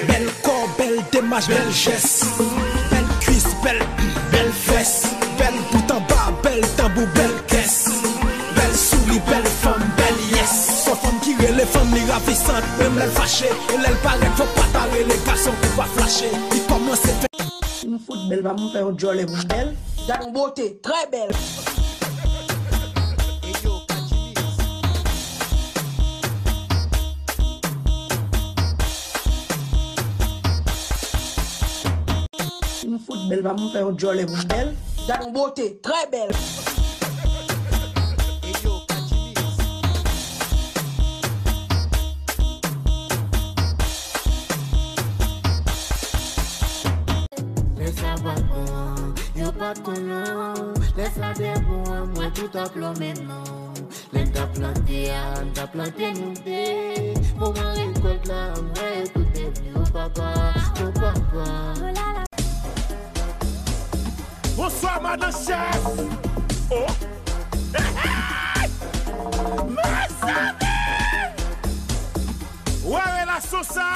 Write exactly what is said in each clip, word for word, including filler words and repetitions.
Bèl kò, bèl demach, bèl jès. Bèl kwis, bèl, bèl fès. Bèl bout anba, bèl tanbou, bèl kès. Bèl souri, bèl fanm, bèl yès. Son fanm ki rele fanm li ravisant, menm lè l fache. E lè l parèt, fò pa ta rele gason pou pa flache. Li kòmanse fè. Si m fout bèl, pa m fè yon djòlè pou m bèl. Gad yon bote, trè bèl. Si m fout bèl, pa m fè yon djòlè pou m bèl. Gad yon bote, trè bèl. Lè sa pa bon, yo pa t konnen w. Lè sa te bon, mwen tout ap lonmen non. Lè n t ap plante a, n t ap plante nou de. Moman rekòt la, mwen tout te vle, o papa, o papa. Bonswa, madan chèf. Oh. Mezanmi! Wè relasyon sa,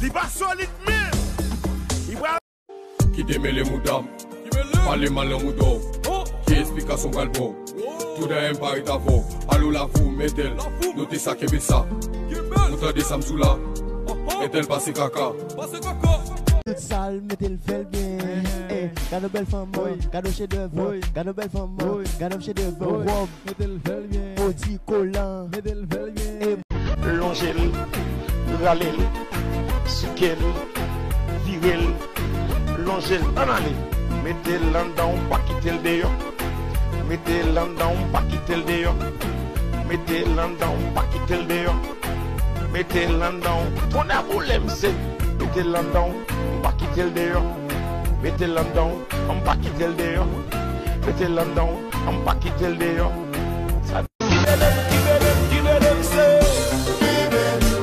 li pa solid menm. Li pral Kite mele mouda m. Pale mal nan mouda w. Ki esplikasyon m pral ba w? Tout dèyè m parèt avè w. Alo Lavou, Metel. Note sa, kenbe sa. Ou tande sa m sou la? Metel pase kaka. Tout sal, Metel fè l byen. Eh, gade yon bèl fanm, gade yon chedèv, gade yon bèl fanm, gade yon chedèv, wòb. Metel fè l byen. Pwodui kolan. Metel fè l byen. Lonje l, rale l, souke l, vire l, lonje l, ann ale. Mete l anndan w, pa kite l deyò. Mete l anndan w, pa kite l deyò. Mete l anndan w, pa kite l deyò. Mete l anndan w, tonnè boule m se. Mete l anndan w, pa kite l deyò. Mete l anndan w, pa kite l deyò. Mete l anndan w, pa kite l deyò. Sa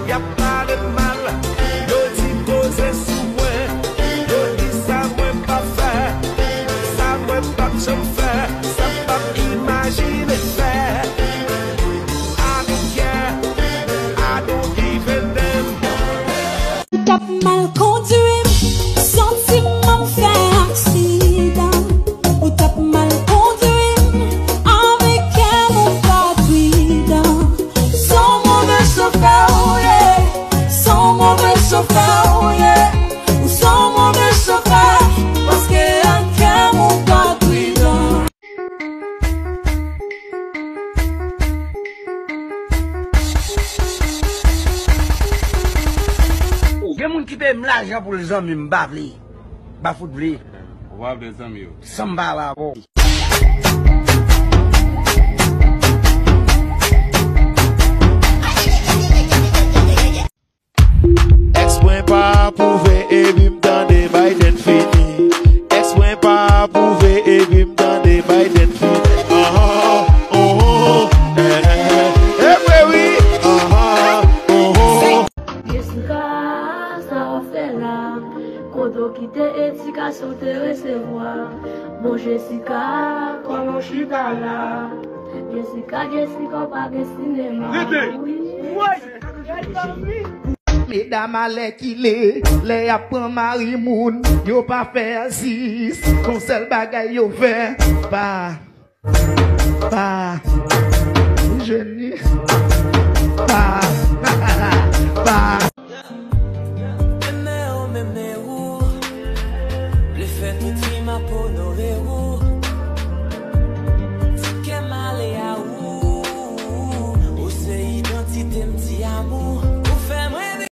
Y ap pale m mal, yo di koze sou mwen, yo di sa mwen p ap fè, sa mwen p ap janm fè, sa m p ap imajine fè. I don't care, I don't give a damn. Ou t ap mal kondwi m, santi m ap fè aksidan. Ou t ap mal kondwi m, avèk kè m ou pa pridan. S on move chofè ou ye, s on move chofè ou ye. Ou s on move chofè, paske ak kè m ou pa pridan. Ou gen moun ki peye m lajan pou l zanmi m, m pa vle. M pa fout vle. Ou pa vle zanmi yo. San m pa avè w. Èks mwen pa apwouve epi m tande Biden fini. Èks mwen pa apwouve epi m tande Biden fini. Anhan, anhan, eh, eh, eh, eh, wi, anhan, anhan. Jessica, sa w ap fè la? Kote w kite edikasyon w te resevwa? Bon, Jessica, kòman w chita la? Jessica, Jessica, w pa gen sinema. Rete! Wi. Medam alèkile, lè y ap pran mari moun, yo pa fè zis. Yon sèl bagay yo fè, pa, pa, jwenn li.